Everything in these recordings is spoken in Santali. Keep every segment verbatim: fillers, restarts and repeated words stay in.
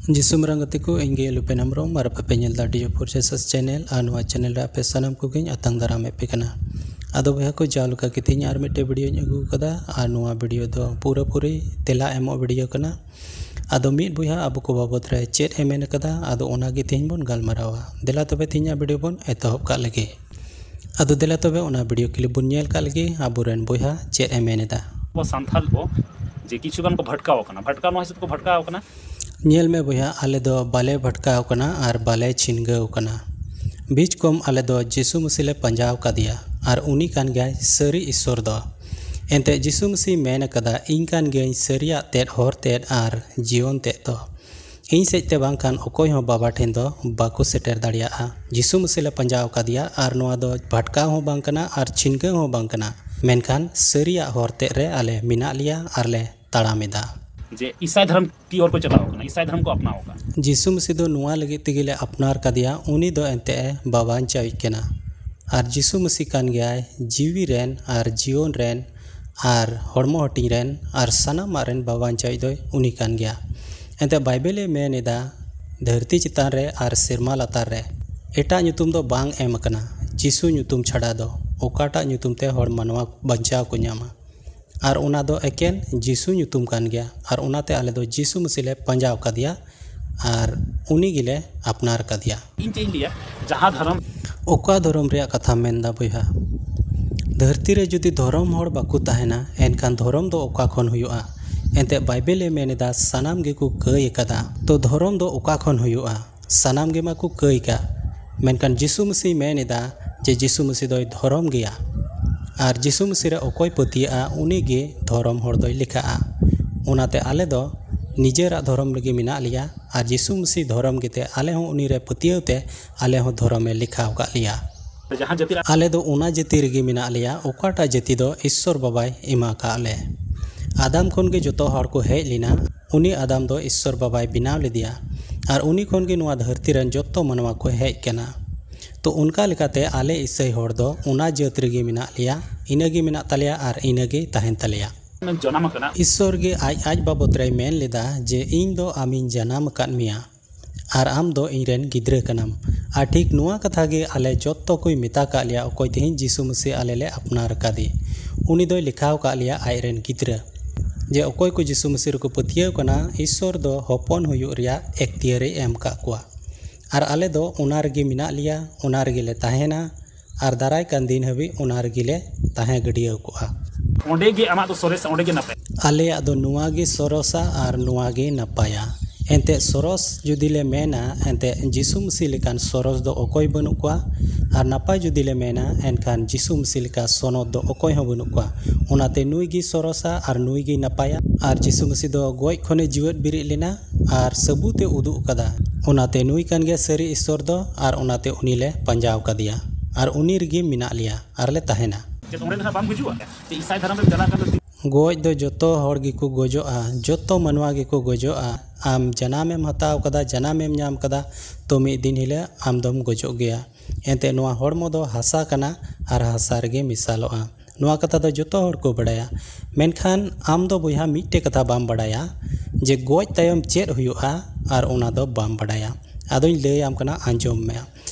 ᱡᱤᱥᱩ ᱢᱟᱨᱟᱝ ᱜᱟᱛᱮ ᱠᱚ, ᱤᱧ ᱜᱮ ᱞᱩᱯᱮᱱ ᱦᱮᱢᱵᱨᱚᱢ ᱟᱨ ᱟᱯᱮ ᱯᱮ ᱧᱮᱞ ᱮᱫᱟ ᱰᱤᱡᱳ ᱯᱷᱳᱨ ᱡᱮᱥᱟᱥ ᱪᱮᱱᱮᱞ᱾ ᱟᱨ ᱱᱚᱣᱟ ᱪᱮᱱᱮᱞ ᱨᱮ ᱟᱯᱮ ᱥᱟᱱᱟᱢ ᱠᱚᱜᱮᱧ ᱟᱛᱟᱝ ᱫᱟᱨᱟᱢᱮᱫ ᱯᱮ ᱠᱟᱱᱟ᱾ ᱟᱫᱚ ᱵᱚᱭᱦᱟ ᱠᱚ, ᱡᱟᱣ ᱞᱮᱠᱟ ᱜᱮ ᱛᱮᱦᱮᱧ ᱟᱨ ᱢᱤᱫᱴᱮᱡ ᱵᱷᱤᱰᱤᱭᱳᱧ ᱟᱹᱜᱩ ᱟᱠᱟᱫᱟ᱾ ᱟᱨ ᱱᱚᱣᱟ ᱵᱷᱤᱰᱤᱭᱳ ᱫᱚ ᱯᱩᱨᱟᱹᱯᱩᱨᱤ ᱛᱮᱞᱟ ᱮᱢᱚᱜ ᱵᱷᱤᱰᱤᱭᱳ ᱠᱟᱱᱟ᱾ ᱟᱫᱚ ᱢᱤᱫ ᱵᱚᱭᱦᱟ ᱟᱵᱚ ᱠᱚ ᱵᱟᱵᱚᱫ ᱨᱮ ᱪᱮᱫ ᱮ ᱢᱮᱱ ᱟᱠᱟᱫᱟ, ᱟᱫᱚ ᱚᱱᱟ ᱜᱮ ᱛᱮᱦᱮᱧ ᱵᱚᱱ ᱜᱟᱞᱢᱟᱨᱟᱣᱟ᱾ ᱫᱮᱞᱟ ᱛᱚᱵᱮ ᱛᱮᱦᱮᱧᱟᱜ ᱵᱷᱤᱰᱤᱭᱳ ᱵᱚᱱ ᱮᱛᱚᱦᱚᱵ ᱠᱟᱜ ᱞᱮᱜᱮ᱾ ᱟᱫᱚ ᱫᱮᱞᱟ ᱛᱚᱵᱮ ᱚᱱᱟ ᱵᱷᱤᱰᱤᱭᱳ ᱠᱞᱤᱯ ᱵᱚᱱ ᱧᱮᱞ ᱠᱟᱜ ᱞᱮᱜᱮ, ᱟᱵᱚᱨᱮᱱ ᱵᱚᱭᱦᱟ ᱪᱮᱫ ᱮ ᱢᱮᱱ ᱮᱫᱟ᱾ ᱟᱵᱚ ᱥᱟᱱᱛᱟᱲ ᱠᱚ ᱡᱮ ᱠᱤᱪᱷᱩ ᱜᱟᱱ ᱠᱚ ᱵᱷᱟᱴᱠᱟᱣ ᱟᱠᱟᱱᱟ, ᱵᱷᱟᱴᱠᱟᱣ ᱱᱚᱣᱟ ᱦᱤᱥᱟᱹᱵ ᱛᱮᱠᱚ ᱵᱷᱟᱴᱠᱟᱣ ᱟᱠᱟᱱᱟ᱾ ᱧᱮᱞ ᱢᱮ ᱵᱚᱭᱦᱟ, ᱟᱞᱮ ᱫᱚ ᱵᱟᱞᱮ ᱵᱷᱟᱴᱠᱟᱣ ᱟᱠᱟᱱᱟ ᱟᱨ ᱵᱟᱞᱮ ᱪᱷᱤᱱᱜᱟᱹᱣ ᱟᱠᱟᱱᱟ᱾ ᱵᱤᱪ ᱠᱚᱢ ᱟᱞᱮ ᱫᱚ ᱡᱤᱥᱩ ᱢᱟᱹᱥᱤ ᱞᱮ ᱯᱟᱸᱡᱟᱣ ᱟᱠᱟᱫᱮᱭᱟ ᱟᱨ ᱩᱱᱤ ᱠᱟᱱ ᱜᱮᱭᱟᱭ ᱥᱟᱹᱨᱤ ᱤᱥᱥᱚᱨ ᱫᱚ᱾ ᱮᱱᱛᱮ ᱡᱤᱥᱩ ᱢᱟᱹᱥᱤ ᱢᱮᱱ ᱟᱠᱟᱫᱟ, "ᱤᱧ ᱠᱟᱱ ᱜᱤᱭᱟᱹᱧ ᱥᱟᱹᱨᱤᱭᱟᱜ ᱛᱮᱫ, ᱦᱚᱨ ᱛᱮᱫ ᱟᱨ ᱡᱤᱭᱚᱱ ᱛᱮᱫ ᱫᱚ᱾ ᱤᱧ ᱥᱮᱫ ᱛᱮ ᱵᱟᱝᱠᱷᱟᱱ ᱚᱠᱚᱭ ᱦᱚᱸ ᱵᱟᱵᱟ ᱴᱷᱮᱱ ᱫᱚ ᱵᱟᱠᱚ ᱥᱮᱴᱮᱨ ᱫᱟᱲᱮᱭᱟᱜᱼᱟ᱾" ᱡᱤᱥᱩ ᱢᱟᱹᱥᱤ ᱞᱮ ᱯᱟᱸᱡᱟᱣ ᱟᱠᱟᱫᱮᱭᱟ ᱟᱨ ᱱᱚᱣᱟ ᱫᱚ ᱵᱷᱟᱴᱠᱟᱣ ᱦᱚᱸ ᱵᱟᱝ ᱠᱟᱱᱟ ᱟᱨ ᱪᱷᱤᱱᱜᱟᱹᱣ ᱦᱚᱸ ᱵᱟᱝ ᱠᱟᱱᱟ, ᱢᱮᱱᱠᱷᱟᱱ ᱥᱟᱹᱨᱤᱭᱟᱜ ᱦᱚᱨ ᱛᱮᱫ ᱨᱮ ᱟᱞᱮ ᱢᱮᱱᱟᱜ ᱞᱮᱭᱟ ᱟᱨ ᱞᱮ ᱛᱟᱲᱟᱢ ᱮᱫᱟ᱾ ᱡᱮ ᱤᱥᱟᱭ ᱫᱷᱚᱨᱚᱢ ᱠᱤ ᱦᱚᱲ ᱠᱚ ᱪᱟᱞᱟᱣ ᱠᱟᱱᱟ, ᱤᱥᱟᱭ ᱫᱷᱚᱨᱚᱢ ᱠᱚ ᱟᱯᱱᱟᱣ ᱟᱠᱟᱫ᱾ ᱡᱤᱥᱩ ᱢᱟᱹᱥᱤ ᱫᱚ ᱱᱚᱣᱟ ᱞᱟᱹᱜᱤᱫ ᱛᱮᱜᱮ ᱞᱮ ᱟᱯᱱᱟᱨ ᱠᱟᱫᱮᱭᱟ, ᱩᱱᱤ ᱫᱚ ᱮᱱᱛᱮ ᱮ ᱵᱟᱵᱟᱧᱪᱟᱣᱤᱡ ᱠᱟᱱᱟ᱾ ᱟᱨ ᱡᱤᱥᱩ ᱢᱟᱹᱥᱤ ᱠᱟᱱ ᱜᱮᱭᱟᱭ ᱡᱤᱣᱤ ᱨᱮᱱ ᱟᱨ ᱡᱤᱭᱚᱱ ᱨᱮᱱ ᱟᱨ ᱦᱚᱲᱢᱚ ᱦᱟᱹᱴᱤᱧ ᱨᱮᱱ ᱟᱨ ᱥᱟᱱᱟᱢᱟᱜ ᱨᱮᱱ ᱵᱟᱵᱟᱧᱪᱟᱣᱤᱡ ᱫᱚᱭ ᱩᱱᱤ ᱠᱟᱱ ᱜᱮᱭᱟ᱾ ᱮᱱᱛᱮ ᱵᱟᱭᱵᱮᱞ ᱮ ᱢᱮᱱ ᱮᱫᱟ, ᱫᱷᱟᱹᱨᱛᱤ ᱪᱮᱛᱟᱱ ᱨᱮ ᱟᱨ ᱥᱮᱨᱢᱟ ᱞᱟᱛᱟᱨ ᱨᱮ ᱮᱴᱟᱜ ᱧᱩᱛᱩᱢ ᱫᱚ ᱵᱟᱝ ᱮᱢ ᱟᱠᱟᱱᱟ ᱡᱤᱥᱩ ᱧᱩᱛᱩᱢ ᱪᱷᱟᱰᱟ ᱫᱚ, ᱚᱠᱟᱴᱟᱜ ᱧᱩᱛᱩᱢ ᱛᱮ ᱦᱚᱲ ᱢᱟᱱᱣᱟ ᱵᱟᱧᱪᱟᱣ ᱠᱚ ᱧᱟᱢᱟ᱾ ᱟᱨ ᱚᱱᱟ ᱫᱚ ᱮᱠᱮᱱ ᱡᱤᱥᱩ ᱧᱩᱛᱩᱢ ᱠᱟᱱ ᱜᱮᱭᱟ᱾ ᱟᱨ ᱚᱱᱟᱛᱮ ᱟᱞᱮ ᱫᱚ ᱡᱤᱥᱩ ᱢᱟᱹᱥᱤ ᱞᱮ ᱯᱟᱸᱡᱟ ᱟᱠᱟᱫᱮᱭᱟ ᱟᱨ ᱩᱱᱤ ᱜᱮᱞᱮ ᱟᱯᱱᱟᱨ ᱟᱠᱟᱫᱮᱭᱟ᱾ ᱤᱧ ᱪᱮᱫ ᱤᱧ ᱞᱟᱹᱭᱟ, ᱡᱟᱦᱟᱸ ᱫᱷᱚᱨᱚᱢ ᱚᱠᱟ ᱫᱷᱚᱨᱚᱢ ᱨᱮᱭᱟᱜ ᱠᱟᱛᱷᱟᱢ ᱢᱮᱱᱫᱟ ᱵᱚᱭᱦᱟ? ᱫᱷᱟᱹᱨᱛᱤ ᱨᱮ ᱡᱩᱫᱤ ᱫᱷᱚᱨᱚᱢ ᱦᱚᱲ ᱵᱟᱠᱚ ᱛᱟᱦᱮᱱᱟ, ᱮᱱᱠᱷᱟᱱ ᱫᱷᱚᱨᱚᱢ ᱫᱚ ᱚᱠᱟ ᱠᱷᱚᱱ ᱦᱩᱭᱩᱜᱼᱟ? ᱮᱱᱛᱮ ᱵᱟᱭᱵᱮᱞ ᱮ ᱢᱮᱱ ᱮᱫᱟ, ᱥᱟᱱᱟᱢ ᱜᱮᱠᱚ ᱠᱟᱹᱭ ᱟᱠᱟᱫᱟ᱾ ᱛᱚ ᱫᱷᱚᱨᱚᱢ ᱫᱚ ᱚᱠᱟ ᱠᱷᱚᱱ ᱦᱩᱭᱩᱜᱼᱟ? ᱥᱟᱱᱟᱢ ᱜᱮᱢᱟ ᱠᱚ ᱠᱟᱹᱭ ᱠᱟᱜ᱾ ᱢᱮᱱᱠᱷᱟᱱ ᱡᱤᱥᱩ ᱢᱟᱹᱥᱤ ᱢᱮᱱ ᱮᱫᱟ ᱡᱮ ᱡᱤᱥᱩ ᱢᱟᱹᱥᱤ ᱫᱚᱭ ᱫᱷᱚᱨᱚᱢ ᱜᱮᱭᱟ᱾ ᱟᱨ ᱡᱤᱥᱩ ᱢᱟᱹᱥᱤ ᱨᱮ ᱚᱠᱚᱭ ᱯᱟᱹᱛᱭᱟᱹᱜᱼᱟ, ᱩᱱᱤ ᱜᱮ ᱫᱷᱚᱨᱚᱢ ᱦᱚᱲ ᱫᱚᱭ ᱞᱮᱠᱷᱟᱜᱼᱟ᱾ ᱚᱱᱟᱛᱮ ᱟᱞᱮ ᱫᱚ ᱱᱤᱡᱮᱨᱟᱜ ᱫᱷᱚᱨᱚᱢ ᱨᱮᱜᱮ ᱢᱮᱱᱟᱜ ᱞᱮᱭᱟ᱾ ᱟᱨ ᱡᱤᱥᱩ ᱢᱟᱹᱥᱤ ᱫᱷᱚᱨᱚᱢ ᱜᱮᱛᱮ ᱟᱞᱮ ᱦᱚᱸ ᱩᱱᱤ ᱨᱮ ᱯᱟᱹᱛᱭᱟᱹᱣ ᱛᱮ ᱟᱞᱮ ᱦᱚᱸ ᱫᱷᱚᱨᱚᱢ ᱮ ᱞᱮᱠᱷᱟ ᱟᱠᱟᱫ ᱞᱮᱭᱟ᱾ ᱡᱟᱦᱟᱸ ᱡᱟᱹᱛᱤ ᱨᱮ ᱟᱞᱮ ᱫᱚ ᱚᱱᱟ ᱡᱟᱹᱛᱤ ᱨᱮᱜᱮ ᱢᱮᱱᱟᱜ ᱞᱮᱭᱟ, ᱚᱠᱟᱴᱟᱜ ᱡᱟᱹᱛᱤ ᱫᱚ ᱤᱥᱥᱚᱨ ᱵᱟᱵᱟᱭ ᱮᱢᱟ ᱟᱠᱟᱫ ᱞᱮ᱾ ᱟᱫᱟᱢ ᱠᱷᱚᱱ ᱜᱮ ᱡᱚᱛᱚ ᱦᱚᱲ ᱠᱚ ᱦᱮᱡ ᱞᱮᱱᱟ᱾ ᱩᱱᱤ ᱟᱫᱟᱢ ᱫᱚ ᱤᱥᱥᱚᱨ ᱵᱟᱵᱟᱭ ᱵᱮᱱᱟᱣ ᱞᱮᱫᱮᱭᱟ᱾ ᱟᱨ ᱩᱱᱤ ᱠᱷᱚᱱ ᱜᱮ ᱱᱚᱣᱟ ᱫᱷᱟᱹᱨᱛᱤ ᱨᱮᱱ ᱡᱚᱛᱚ ᱢᱟᱱᱣᱟ ᱠᱚ ᱦᱮᱡ ᱠᱟᱱᱟ᱾ ᱛᱚ ᱚᱱᱠᱟ ᱞᱮᱠᱟᱛᱮ ᱟᱞᱮ ᱤᱥᱟᱹᱭ ᱦᱚᱲ ᱫᱚ ᱚᱱᱟ ᱡᱟᱹᱛ ᱨᱮᱜᱮ ᱢᱮᱱᱟᱜ ᱞᱮᱭᱟ, ᱤᱱᱟᱹᱜᱮ ᱢᱮᱱᱟᱜ ᱛᱟᱞᱮᱭᱟ ᱟᱨ ᱤᱱᱟᱹᱜᱮ ᱛᱟᱦᱮᱱ ᱛᱟᱞᱮᱭᱟ᱾ ᱡᱟᱱᱟᱢ ᱟᱠᱟᱱᱟ᱾ ᱤᱥᱥᱚᱨ ᱜᱮ ᱟᱡ ᱟᱡ ᱵᱟᱵᱚᱫ ᱨᱮᱭ ᱢᱮᱱ ᱞᱮᱫᱟ ᱡᱮ, "ᱤᱧ ᱫᱚ ᱟᱢᱤᱧ ᱡᱟᱱᱟᱢ ᱟᱠᱟᱫ ᱢᱮᱭᱟ ᱟᱨ ᱟᱢ ᱫᱚ ᱤᱧ ᱨᱮᱱ ᱜᱤᱫᱽᱨᱟᱹ ᱠᱟᱱᱟᱢ᱾" ᱟᱨ ᱴᱷᱤᱠ ᱱᱚᱣᱟ ᱠᱟᱛᱷᱟ ᱜᱮ ᱟᱞᱮ ᱡᱚᱛᱚ ᱠᱚᱭ ᱢᱮᱛᱟ ᱠᱟᱜ ᱞᱮᱭᱟ, ᱚᱠᱚᱭ ᱛᱮᱦᱮᱧ ᱡᱤᱥᱩ ᱢᱟᱹᱥᱤ ᱟᱞᱮ ᱞᱮ ᱟᱯᱱᱟᱨ ᱟᱠᱟᱫᱮ᱾ ᱩᱱᱤ ᱫᱚᱭ ᱞᱮᱠᱷᱟᱣ ᱠᱟᱜ ᱞᱮᱭᱟ ᱟᱡ ᱨᱮᱱ ᱜᱤᱫᱽᱨᱟᱹ᱾ ᱡᱮ ᱚᱠᱚᱭ ᱠᱚ ᱡᱤᱥᱩ ᱢᱟᱹᱥᱤ ᱨᱮᱠᱚ ᱯᱟᱹᱛᱭᱟᱹᱣ ᱠᱟᱱᱟ, ᱤᱥᱥᱚᱨ ᱫᱚ ᱦᱚᱯᱚᱱ ᱦᱩᱭᱩᱜ ᱨᱮᱭᱟᱜ ᱮᱠᱛᱤᱭᱟᱹᱨᱮ ᱮᱢ ᱠᱟᱜ ᱠᱚᱣᱟ᱾ ᱟᱨ ᱟᱞᱮ ᱫᱚ ᱚᱱᱟ ᱨᱮᱜᱮ ᱢᱮᱱᱟᱜ ᱞᱮᱭᱟ, ᱚᱱᱟ ᱨᱮᱜᱮ ᱞᱮ ᱛᱟᱦᱮᱱᱟ᱾ ᱟᱨ ᱫᱟᱨᱟᱭ ᱠᱟᱱ ᱫᱤᱱ ᱦᱟᱹᱵᱤᱡ ᱚᱱᱟ ᱨᱮᱜᱮ ᱞᱮ ᱛᱟᱦᱮᱸ ᱜᱟᱹᱰᱭᱟᱹᱣ ᱠᱚᱜᱼᱟ᱾ ᱚᱸᱰᱮ ᱜᱮ ᱟᱢᱟᱜ ᱫᱚ ᱥᱚᱨᱮᱥᱟ, ᱚᱸᱰᱮ ᱜᱮ ᱱᱟᱯᱟᱭ᱾ ᱟᱞᱮᱭᱟᱜ ᱫᱚ ᱱᱚᱣᱟ ᱜᱮ ᱥᱚᱨᱚᱥᱟ ᱟᱨ ᱱᱚᱣᱟ ᱜᱮ ᱱᱟᱯᱟᱭᱟ᱾ ᱮᱱᱛᱮᱫ ᱥᱚᱨᱚᱥ ᱡᱩᱫᱤ ᱞᱮ ᱢᱮᱱᱟ, ᱮᱱᱛᱮᱫ ᱡᱤᱥᱩ ᱢᱟᱹᱥᱤ ᱞᱮᱠᱟᱱ ᱥᱚᱨᱚᱥ ᱫᱚ ᱚᱠᱚᱭ ᱵᱟᱹᱱᱩᱜ ᱠᱚᱣᱟ, ᱟᱨ ᱱᱟᱯᱟᱭ ᱡᱩᱫᱤ ᱞᱮ ᱢᱮᱱᱟ, ᱮᱱᱠᱷᱟᱱ ᱡᱤᱥᱩ ᱢᱟᱹᱥᱤ ᱞᱮᱠᱟ ᱥᱚᱱᱚᱛ ᱫᱚ ᱚᱠᱚᱭ ᱦᱚᱸ ᱵᱟᱹᱱᱩᱜ ᱠᱚᱣᱟ᱾ ᱚᱱᱟᱛᱮ ᱱᱩᱭ ᱜᱮ ᱥᱚᱨᱚᱥᱟ ᱟᱨ ᱱᱩᱭ ᱜᱮ ᱱᱟᱯᱟᱭᱟ᱾ ᱟᱨ ᱡᱤᱥᱩ ᱢᱟᱹᱥᱤ ᱫᱚ ᱜᱚᱡ ᱠᱷᱚᱱᱮ ᱡᱤᱣᱮᱫ ᱵᱮᱨᱮᱫ ᱞᱮᱱᱟ ᱟᱨ ᱥᱟᱹᱵᱩᱛᱮ ᱩᱫᱩᱜ ᱠᱟᱫᱟ᱾ ᱚᱱᱟᱛᱮ ᱱᱩᱭ ᱠᱟᱱ ᱜᱮᱭᱟ ᱥᱟᱹᱨᱤ ᱤᱥᱥᱚᱨ ᱫᱚ, ᱟᱨ ᱚᱱᱟᱛᱮ ᱩᱱᱤ ᱞᱮ ᱯᱟᱸᱡᱟᱣ ᱠᱟᱫᱮᱭᱟ ᱟᱨ ᱩᱱᱤ ᱨᱮᱜᱮ ᱢᱮᱱᱟᱜ ᱞᱮᱭᱟ ᱟᱨ ᱞᱮ ᱛᱟᱦᱮᱱᱟ᱾ ᱪᱮᱫ ᱚᱸᱰᱮ ᱫᱚ ᱱᱟᱦᱟᱜ ᱵᱟᱢ ᱜᱩᱡᱩᱜᱼᱟ? ᱪᱮᱫ ᱤᱥᱟᱭ ᱫᱷᱚᱨᱚᱢ ᱨᱮᱢ ᱪᱟᱞᱟᱜ ᱠᱷᱟᱱ ᱫᱚ? ᱜᱚᱡ ᱫᱚ ᱡᱚᱛᱚ ᱦᱚᱲ ᱜᱮᱠᱚ ᱜᱚᱡᱚᱜᱼᱟ, ᱡᱚᱛᱚ ᱢᱟᱱᱣᱟ ᱜᱮᱠᱚ ᱜᱚᱡᱚᱜᱼᱟ᱾ ᱟᱢ ᱡᱟᱱᱟᱢᱮᱢ ᱦᱟᱛᱟᱣ ᱠᱟᱫᱟ, ᱡᱟᱱᱟᱢᱮᱢ ᱧᱟᱢ ᱠᱟᱫᱟ, ᱛᱚ ᱢᱤᱫ ᱫᱤᱱ ᱦᱤᱞᱳᱜ ᱟᱢ ᱫᱚᱢ ᱜᱚᱡᱚᱜ ᱜᱮᱭᱟ᱾ ᱮᱱᱛᱮ ᱱᱚᱣᱟ ᱦᱚᱲᱢᱚ ᱫᱚ ᱦᱟᱥᱟ ᱠᱟᱱᱟ ᱟᱨ ᱦᱟᱥᱟ ᱨᱮᱜᱮ ᱢᱮᱥᱟᱞᱚᱜᱼᱟ᱾ ᱱᱚᱣᱟ ᱠᱟᱛᱷᱟ ᱫᱚ ᱡᱚᱛᱚ ᱦᱚᱲ ᱠᱚ ᱵᱟᱲᱟᱭᱟ᱾ ᱢᱮᱱᱠᱷᱟᱱ ᱟᱢ ᱫᱚ ᱵᱚᱭᱦᱟ ᱢᱤᱫᱴᱮᱡ ᱠᱟᱛᱷᱟ ᱵᱟᱢ ᱵᱟᱲᱟᱭᱟ, ᱡᱮ ᱜᱚᱡ ᱛᱟᱭᱚᱢ ᱪᱮᱫ ᱦᱩᱭᱩᱜᱼᱟ, ᱟᱨ ᱚᱱᱟ ᱫᱚ ᱵᱟᱢ ᱵᱟᱲᱟᱭᱟ᱾ ᱟᱫᱚᱧ ᱞᱟᱹᱭᱟᱢ ᱠᱟᱱᱟ, ᱟᱸᱡᱚᱢ ᱢᱮ᱾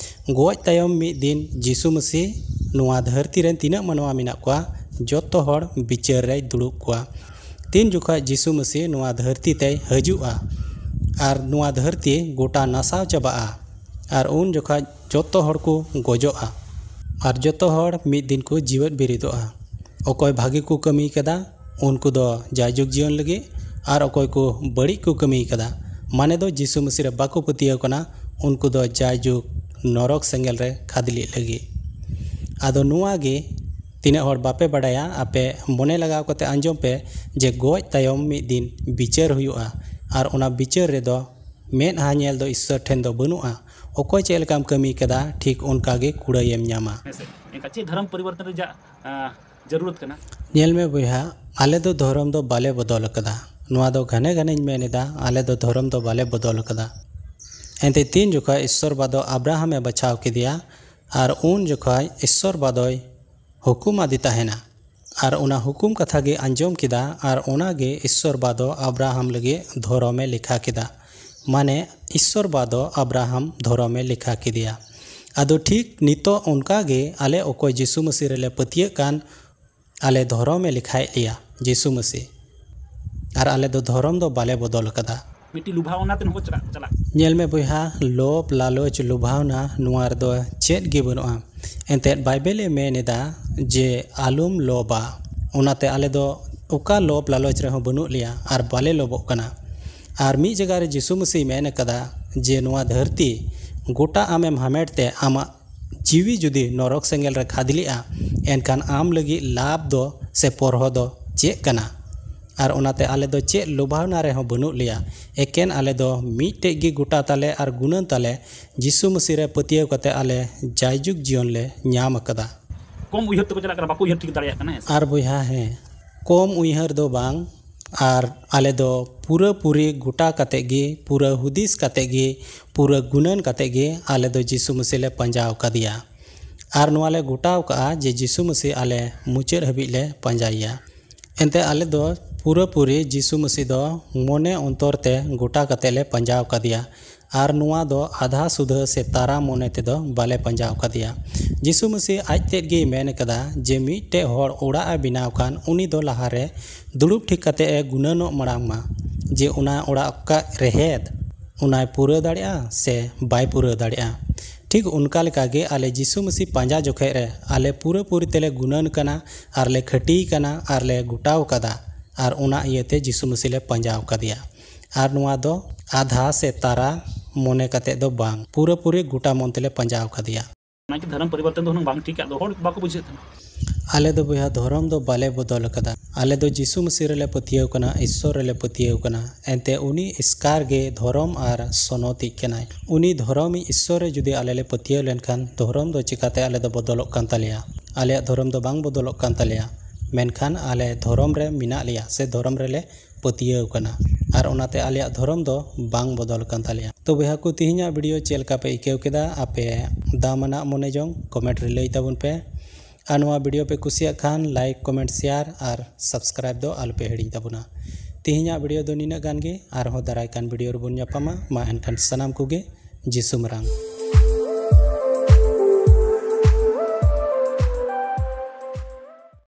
ᱜᱚᱡ ᱛᱟᱭᱚᱢ ᱢᱤᱫ ᱫᱤᱱ ᱡᱤᱥᱩ ᱢᱟᱹᱥᱤ ᱱᱚᱣᱟ ᱫᱷᱟᱹᱨᱛᱤ ᱨᱮᱱ ᱛᱤᱱᱟᱹᱜ ᱢᱟᱱᱣᱟ ᱢᱮᱱᱟᱜ ᱠᱚᱣᱟ, ᱡᱚᱛᱚ ᱦᱚᱲ ᱵᱤᱪᱟᱹᱨ ᱨᱮᱭ ᱫᱩᱲᱩᱵ ᱠᱚᱣᱟ᱾ ᱛᱤᱱ ᱡᱚᱠᱷᱚᱡ ᱡᱤᱥᱩ ᱢᱟᱹᱥᱤ ᱱᱚᱣᱟ ᱫᱷᱟᱹᱨᱛᱤ ᱛᱮᱭ ᱦᱤᱡᱩᱜᱼᱟ ᱟᱨ ᱱᱚᱣᱟ ᱫᱷᱟᱹᱨᱛᱤ ᱜᱚᱴᱟ ᱱᱟᱥᱟᱣ ᱪᱟᱵᱟᱜᱼᱟ, ᱟᱨ ᱩᱱ ᱡᱚᱠᱷᱚᱡ ᱡᱚᱛᱚ ᱦᱚᱲ ᱠᱚ ᱜᱚᱡᱚᱜᱼᱟ᱾ ᱟᱨ ᱡᱚᱛᱚ ᱦᱚᱲ ᱢᱤᱫ ᱫᱤᱱ ᱠᱚ ᱡᱤᱣᱮᱫ ᱵᱮᱨᱮᱫᱚᱜᱼᱟ᱾ ᱚᱠᱚᱭ ᱵᱷᱟᱜᱮ ᱠᱚ ᱠᱟᱹᱢᱤ ᱠᱟᱫᱟ, ᱩᱱᱠᱩ ᱫᱚ ᱡᱟᱭᱡᱩᱜᱽ ᱡᱤᱭᱚᱱ ᱞᱟᱹᱜᱤᱫ, ᱟᱨ ᱚᱠᱚᱭ ᱠᱚ ᱵᱟᱹᱲᱤᱡ ᱠᱚ ᱠᱟᱹᱢᱤ ᱠᱟᱫᱟ, ᱢᱟᱱᱮ ᱫᱚ ᱡᱤᱥᱩ ᱢᱟᱹᱥᱤ ᱨᱮ ᱵᱟᱠᱚ ᱯᱟᱹᱛᱭᱟᱹᱣ ᱠᱟᱱᱟ, ᱩᱱᱠᱩ ᱫᱚ ᱡᱟᱭᱡᱩᱜᱽ ᱱᱚᱨᱚᱠ ᱥᱮᱸᱜᱮᱞ ᱨᱮ ᱠᱷᱟᱫᱽᱞᱮᱜ ᱞᱟᱹᱜᱤᱫ᱾ ᱟᱫᱚ ᱱᱚᱣᱟ ᱜᱮ ᱛᱤᱱᱟᱹᱜ ᱦᱚᱲ ᱵᱟᱯᱮ ᱵᱟᱲᱟᱭᱟ, ᱟᱯᱮ ᱢᱚᱱᱮ ᱞᱟᱜᱟᱣ ᱠᱟᱛᱮ ᱟᱸᱡᱚᱢ ᱯᱮ, ᱡᱮ ᱜᱚᱡ ᱛᱟᱭᱚᱢ ᱢᱤᱫ ᱫᱤᱱ ᱵᱤᱪᱟᱹᱨ ᱦᱩᱭᱩᱜᱼᱟ, ᱟᱨ ᱚᱱᱟ ᱵᱤᱪᱟᱹᱨ ᱨᱮᱫᱚ ᱢᱮᱫᱦᱟ ᱧᱮᱞ ᱫᱚ ᱤᱥᱥᱚᱨ ᱴᱷᱮᱱ ᱫᱚ ᱵᱟᱹᱱᱩᱜᱼᱟ᱾ ᱚᱠᱚᱭ ᱪᱮᱫ ᱞᱮᱠᱟᱢ ᱠᱟᱹᱢᱤ ᱠᱟᱫᱟ, ᱴᱷᱤᱠ ᱚᱱᱠᱟ ᱜᱮ ᱠᱩᱲᱟᱹᱭᱮᱢ ᱧᱟᱢᱟ᱾ ᱦᱮᱸ ᱥᱮ? ᱮᱱᱠᱷᱟᱱ ᱪᱮᱫ ᱫᱷᱚᱨᱚᱢ ᱯᱚᱨᱤᱵᱚᱨᱛᱚᱱ ᱨᱮᱭᱟᱜ, ᱟᱸ, ᱡᱟᱹᱨᱩᱲᱟᱛ ᱠᱟᱱᱟ? ᱧᱮᱞ ᱢᱮ ᱵᱚᱭᱦᱟ, ᱟᱞᱮ ᱫᱚ ᱫᱷᱚᱨᱚᱢ ᱫᱚ ᱵᱟᱞᱮ ᱵᱚᱫᱚᱞ ᱟᱠᱟᱫᱟ᱾ ᱱᱚᱣᱟ ᱫᱚ ᱜᱷᱟᱱᱮ ᱜᱷᱟᱱᱮᱧ ᱢᱮᱱ ᱮᱫᱟ, ᱟᱞᱮ ᱫᱚ ᱫᱷᱚᱨᱚᱢ ᱫᱚ ᱵᱟᱞᱮ ᱵᱚᱫᱚᱞ ᱟᱠᱟᱫᱟ᱾ ᱮᱱᱛᱮ ᱛᱤᱱ ᱡᱚᱠᱷᱟᱡ ᱤᱥᱥᱚᱨ ᱵᱟ ᱫᱚ ᱟᱵᱨᱟᱦᱟᱢ ᱮ ᱵᱟᱪᱷᱟᱣ ᱠᱮᱫᱮᱭᱟ, ᱟᱨ ᱩᱱ ᱡᱚᱠᱷᱟᱡ ᱤᱥᱥᱚᱨ ᱵᱟ ᱫᱚᱭ ᱦᱩᱠᱩᱢ ᱟᱫᱮ ᱛᱟᱦᱮᱱᱟ, ᱟᱨ ᱚᱱᱟ ᱦᱩᱠᱩᱢ ᱠᱟᱛᱷᱟ ᱜᱮ ᱟᱸᱡᱚᱢ ᱠᱮᱫᱟ, ᱟᱨ ᱚᱱᱟ ᱜᱮ ᱤᱥᱥᱚᱨ ᱵᱟ ᱫᱚ ᱟᱵᱨᱟᱦᱟᱢ ᱞᱟᱹᱜᱤᱫ ᱫᱷᱚᱨᱚᱢᱮ ᱞᱮᱠᱷᱟ ᱠᱮᱫᱟ᱾ ᱢᱟᱱᱮ, ᱤᱥᱥᱚᱨ ᱵᱟ ᱫᱚ ᱟᱵᱨᱟᱦᱟᱢ ᱫᱷᱚᱨᱚᱢᱮ ᱞᱮᱠᱷᱟ ᱠᱮᱫᱮᱭᱟ᱾ ᱟᱫᱚ ᱴᱷᱤᱠ ᱱᱤᱛᱚᱜ ᱚᱱᱠᱟ ᱜᱮ ᱟᱞᱮ ᱚᱠᱚᱭ ᱡᱤᱥᱩ ᱢᱟᱹᱥᱤ ᱨᱮᱞᱮ ᱯᱟᱹᱛᱭᱟᱹᱜ ᱠᱟᱱ, ᱟᱞᱮ ᱫᱷᱚᱨᱚᱢᱮ ᱞᱮᱠᱷᱟᱭᱮᱫ ᱞᱮᱭᱟ ᱡᱤᱥᱩ ᱢᱟᱹᱥᱤ᱾ ᱟᱨ ᱟᱞᱮ ᱫᱚ ᱫᱷᱚᱨᱚᱢ ᱫᱚ ᱵᱟᱞᱮ ᱵᱚᱫᱚᱞ ᱟᱠᱟᱫᱟ᱾ ᱢᱤᱫᱴᱤᱡ ᱞᱩᱵᱷᱟᱣᱱᱟ ᱛᱮ ᱱᱚᱠᱚ ᱪᱟᱞᱟᱜ, ᱪᱟᱞᱟᱜ᱾ ᱧᱮᱞ ᱢᱮ ᱵᱚᱭᱦᱟ, ᱞᱳᱵᱷ, ᱞᱟᱞᱚᱪ, ᱞᱩᱵᱷᱟᱣᱱᱟ, ᱱᱚᱣᱟ ᱨᱮᱫᱚ ᱪᱮᱫ ᱜᱮ ᱵᱟᱹᱱᱩᱜᱼᱟ᱾ ᱮᱱᱛᱮᱫ ᱵᱟᱭᱵᱮᱞᱮ ᱢᱮᱱ ᱮᱫᱟ ᱡᱮ ᱟᱞᱚᱢ ᱞᱳᱵᱷᱟ᱾ ᱚᱱᱟᱛᱮ ᱟᱞᱮ ᱫᱚ ᱚᱠᱟ ᱞᱳᱵᱷ ᱞᱟᱞᱚᱪ ᱨᱮᱦᱚᱸ ᱵᱟᱹᱱᱩᱜ ᱞᱮᱭᱟ ᱟᱨ ᱵᱟᱞᱮ ᱞᱳᱵᱷᱚᱜ ᱠᱟᱱᱟ᱾ ᱟᱨ ᱢᱤᱫ ᱡᱟᱭᱜᱟ ᱨᱮ ᱡᱤᱥᱩ ᱢᱟᱹᱥᱤᱭ ᱢᱮᱱ ᱟᱠᱟᱫᱟ ᱡᱮ ᱱᱚᱣᱟ ᱫᱷᱟᱹᱨᱛᱤ ᱜᱚᱴᱟ ᱟᱢᱮᱢ ᱦᱟᱢᱮᱴ ᱛᱮ ᱟᱢᱟᱜ ᱡᱤᱣᱤ ᱡᱩᱫᱤ ᱱᱚᱨᱚᱠ ᱥᱮᱸᱜᱮᱞ ᱨᱮ ᱠᱷᱟᱫᱽᱞᱮᱜᱼᱟ, ᱮᱱᱠᱷᱟᱱ ᱟᱢ ᱞᱟᱹᱜᱤᱫ ᱞᱟᱵᱷ ᱫᱚ ᱥᱮ ᱯᱚᱨᱦᱚ ᱫᱚ ᱪᱮᱫ ᱠᱟᱱᱟ? ᱟᱨ ᱚᱱᱟᱛᱮ ᱟᱞᱮ ᱫᱚ ᱪᱮᱫ ᱞᱚᱵᱷᱟᱣᱱᱟ ᱨᱮᱦᱚᱸ ᱵᱟᱹᱱᱩᱜ ᱞᱮᱭᱟ᱾ ᱮᱠᱮᱱ ᱟᱞᱮ ᱫᱚ ᱢᱤᱫᱴᱮᱡ ᱜᱮ ᱜᱚᱴᱟ ᱛᱟᱞᱮ ᱟᱨ ᱜᱩᱱᱟᱹᱱ ᱛᱟᱞᱮ, ᱡᱤᱥᱩ ᱢᱟᱹᱥᱤ ᱨᱮ ᱯᱟᱹᱛᱭᱟᱹᱣ ᱠᱟᱛᱮ ᱟᱞᱮ ᱡᱟᱭᱡᱩᱜᱽ ᱡᱤᱭᱚᱱ ᱞᱮ ᱧᱟᱢ ᱟᱠᱟᱫᱟ᱾ ᱠᱚᱢ ᱩᱭᱦᱟᱹᱨ ᱛᱮᱠᱚ ᱪᱟᱞᱟᱜ ᱠᱟᱱᱟ, ᱵᱟᱠᱚ ᱩᱭᱦᱟᱹᱨ ᱴᱷᱤᱠ ᱫᱟᱲᱮᱭᱟᱜ ᱠᱟᱱᱟ, ᱦᱮᱸ ᱥᱮ? ᱟᱨ ᱵᱚᱭᱦᱟ, ᱦᱮᱸ, ᱠᱚᱢ ᱩᱭᱦᱟᱹᱨ ᱫᱚ ᱵᱟᱝ, ᱟᱨ ᱟᱞᱮ ᱫᱚ ᱯᱩᱨᱟᱹᱯᱩᱨᱤ ᱜᱚᱴᱟ ᱠᱟᱛᱮ ᱜᱮ, ᱯᱩᱨᱟᱹ ᱦᱩᱫᱤᱥ ᱠᱟᱛᱮ ᱜᱮ, ᱯᱩᱨᱟᱹ ᱜᱩᱱᱟᱹᱱ ᱠᱟᱛᱮ ᱜᱮ ᱟᱞᱮ ᱫᱚ ᱡᱤᱥᱩ ᱢᱟᱹᱥᱤ ᱞᱮ ᱯᱟᱸᱡᱟ ᱟᱠᱟᱫᱮᱭᱟ᱾ ᱟᱨ ᱱᱚᱣᱟ ᱞᱮ ᱜᱚᱴᱟ ᱟᱠᱟᱫᱼᱟ ᱡᱮ ᱡᱤᱥᱩ ᱢᱟᱹᱥᱤ ᱟᱞᱮ ᱢᱩᱪᱟᱹᱫ ᱦᱟᱹᱵᱤᱡ ᱞᱮ ᱯᱟᱸᱡᱟᱭᱮᱭᱟ᱾ ᱮᱱᱛᱮ ᱟᱞᱮ ᱫᱚ ᱯᱩᱨᱟᱹᱯᱩᱨᱤ ᱡᱤᱥᱩ ᱢᱟᱹᱥᱤ ᱫᱚ ᱢᱚᱱᱮ ᱚᱱᱛᱚᱨ ᱛᱮ ᱜᱚᱴᱟ ᱠᱟᱛᱮ ᱞᱮ ᱯᱟᱸᱡᱟ ᱟᱠᱟᱫᱮᱭᱟ᱾ ᱟᱨ ᱱᱚᱣᱟ ᱫᱚ ᱟᱫᱷᱟ ᱥᱩᱫᱷᱟᱹ ᱥᱮ ᱛᱟᱨᱟ ᱢᱚᱱᱮ ᱛᱮᱫᱚ ᱵᱟᱞᱮ ᱯᱟᱸᱡᱟ ᱟᱠᱟᱫᱮᱭᱟ᱾ ᱡᱤᱥᱩ ᱢᱟᱹᱥᱤ ᱟᱡ ᱛᱮᱫ ᱜᱮᱭ ᱢᱮᱱ ᱟᱠᱟᱫᱟ ᱡᱮ ᱢᱤᱫᱴᱮᱡ ᱦᱚᱲ ᱚᱲᱟᱜ ᱮ ᱵᱮᱱᱟᱣ ᱠᱷᱟᱱ ᱩᱱᱤ ᱫᱚ ᱞᱟᱦᱟᱨᱮ ᱫᱩᱲᱩᱵ ᱴᱷᱤᱠ ᱠᱟᱛᱮ ᱮ ᱜᱩᱱᱟᱹᱱᱚᱜ ᱢᱟᱲᱟᱝ ᱢᱟ ᱡᱮ ᱚᱱᱟ ᱚᱲᱟᱜ ᱚᱠᱟ ᱨᱮᱦᱮᱫ ᱚᱱᱟᱭ ᱯᱩᱨᱟᱹᱣ ᱫᱟᱲᱮᱭᱟᱜᱼᱟ ᱥᱮ ᱵᱟᱭ ᱯᱩᱨᱟᱹᱣ ᱫᱟᱲᱮᱭᱟᱜᱼᱟ᱾ ᱴᱷᱤᱠ ᱚᱱᱠᱟ ᱞᱮᱠᱟ ᱜᱮ ᱟᱞᱮ ᱡᱤᱥᱩ ᱢᱟᱹᱥᱤ ᱯᱟᱸᱡᱟ ᱡᱚᱠᱷᱮᱡ ᱨᱮ ᱟᱞᱮ ᱯᱩᱨᱟᱹᱯᱩᱨᱤ ᱛᱮᱞᱮ ᱜᱩᱱᱟᱹᱱ ᱠᱟᱱᱟ ᱟᱨ ᱞᱮ ᱠᱷᱟᱹᱴᱤ ᱠᱟᱱᱟ ᱟᱨ ᱞᱮ ᱜᱚᱴᱟᱣ ᱠᱟᱫᱟ᱾ ᱟᱨ ᱚᱱᱟ ᱤᱭᱟᱹᱛᱮ ᱡᱤᱥᱩ ᱢᱟᱹᱥᱤ ᱞᱮ ᱯᱟᱸᱡᱟ ᱟᱠᱟᱫᱮᱭᱟ᱾ ᱟᱨ ᱱᱚᱣᱟ ᱫᱚ ᱟᱫᱷᱟ ᱥᱮ ᱛᱟᱨᱟ ᱢᱚᱱᱮ ᱠᱟᱛᱮ ᱫᱚ ᱵᱟᱝ, ᱯᱩᱨᱟᱹᱯᱩᱨᱤ ᱜᱚᱴᱟ ᱢᱚᱱ ᱛᱮᱞᱮ ᱯᱟᱸᱡᱟ ᱟᱠᱟᱫᱮᱭᱟ᱾ ᱚᱱᱟᱜᱮ ᱫᱷᱚᱨᱚᱢ ᱯᱚᱨᱤᱵᱚᱨᱛᱚᱱ ᱫᱚ ᱦᱩᱱᱟᱹᱝ ᱵᱟᱝ ᱴᱷᱤᱠᱟᱜ ᱫᱚ, ᱦᱚᱲ ᱵᱟᱠᱚ ᱵᱩᱡᱷᱟᱹᱜ ᱠᱟᱱᱟ᱾ ᱟᱞᱮ ᱫᱚ ᱵᱚᱭᱦᱟ ᱫᱷᱚᱨᱚᱢ ᱫᱚ ᱵᱟᱞᱮ ᱵᱚᱫᱚᱞ ᱟᱠᱟᱫᱟ᱾ ᱟᱞᱮ ᱫᱚ ᱡᱤᱥᱩ ᱢᱟᱹᱥᱤ ᱨᱮᱞᱮ ᱯᱟᱹᱛᱭᱟᱹᱣ ᱠᱟᱱᱟ, ᱤᱥᱥᱚᱨ ᱨᱮᱞᱮ ᱯᱟᱹᱛᱭᱟᱹᱣ ᱠᱟᱱᱟ᱾ ᱮᱱᱛᱮ ᱩᱱᱤ ᱮᱥᱠᱟᱨ ᱜᱮ ᱫᱷᱚᱨᱚᱢ ᱟᱨ ᱥᱚᱱᱚᱛᱤᱡ ᱠᱟᱱᱟᱭ᱾ ᱩᱱᱤ ᱫᱷᱚᱨᱚᱢᱤᱡ ᱤᱥᱥᱚᱨ ᱨᱮ ᱡᱩᱫᱤ ᱟᱞᱮ ᱞᱮ ᱯᱟᱹᱛᱭᱟᱹᱣ ᱞᱮᱱᱠᱷᱟᱱ ᱫᱷᱚᱨᱚᱢ ᱫᱚ ᱪᱤᱠᱟᱛᱮ ᱟᱞᱮ ᱫᱚ ᱵᱚᱫᱚᱞᱚᱜ ᱠᱟᱱ ᱛᱟᱞᱮᱭᱟ? ᱟᱞᱮᱭᱟᱜ ᱫᱷᱚᱨᱚᱢ ᱫᱚ ᱵᱟᱝ ᱵᱚᱫᱚᱞᱚᱜ ᱠᱟᱱ ᱛᱟᱞᱮᱭᱟ᱾ ᱢᱮᱱᱠᱷᱟᱱ ᱟᱞᱮ ᱫᱷᱚᱨᱚᱢ ᱨᱮ ᱢᱮᱱᱟᱜ ᱞᱮᱭᱟ ᱥᱮ ᱫᱷᱚᱨᱚᱢ ᱨᱮᱞᱮ ᱯᱟᱹᱛᱭᱟᱹᱣ ᱠᱟᱱᱟ᱾ ᱟᱨ ᱚᱱᱟᱛᱮ ᱟᱞᱮᱭᱟᱜ ᱫᱷᱚᱨᱚᱢ ᱫᱚ ᱵᱟᱝ ᱵᱚᱫᱚᱞ ᱠᱟᱱ ᱛᱟᱞᱮᱭᱟ᱾ ᱛᱚ ᱵᱚᱭᱦᱟ ᱠᱚ, ᱛᱮᱦᱮᱧᱟᱜ ᱵᱷᱤᱰᱤᱭᱳ ᱪᱮᱫ ᱞᱮᱠᱟ ᱯᱮ ᱟᱹᱭᱠᱟᱹᱣ ᱠᱮᱫᱟ? ᱟᱯᱮ ᱫᱟᱢᱟᱱᱟᱜ ᱢᱚᱱᱮ ᱡᱚᱝ ᱠᱚᱢᱮᱱᱴ ᱨᱮ ᱞᱟᱹᱭ ᱛᱟᱵᱚᱱ ᱯᱮ᱾ ᱟᱨ ᱱᱚᱣᱟ video ᱯᱮ ᱠᱩᱥᱤᱭᱟᱜ ᱠᱷᱟᱱ like, comment, share ᱟᱨ subscribe ᱫᱚ ᱟᱞᱚᱯᱮ ᱦᱤᱲᱤᱧ ᱛᱟᱵᱚᱱᱟ᱾ ᱛᱮᱦᱮᱧᱟᱜ video ᱫᱚ ᱱᱤᱱᱟᱹᱜ ᱜᱟᱱ ᱜᱮ, ᱟᱨᱦᱚᱸ ᱫᱟᱨᱟᱭ ᱠᱟᱱ video ᱨᱮᱵᱚᱱ ᱧᱟᱯᱟᱢᱟ᱾ ᱢᱟ ᱮᱱᱠᱷᱟᱱ ᱥᱟᱱᱟᱢ ᱠᱚᱜᱮ ᱡᱤᱥᱩ ᱢᱟᱨᱟᱝ᱾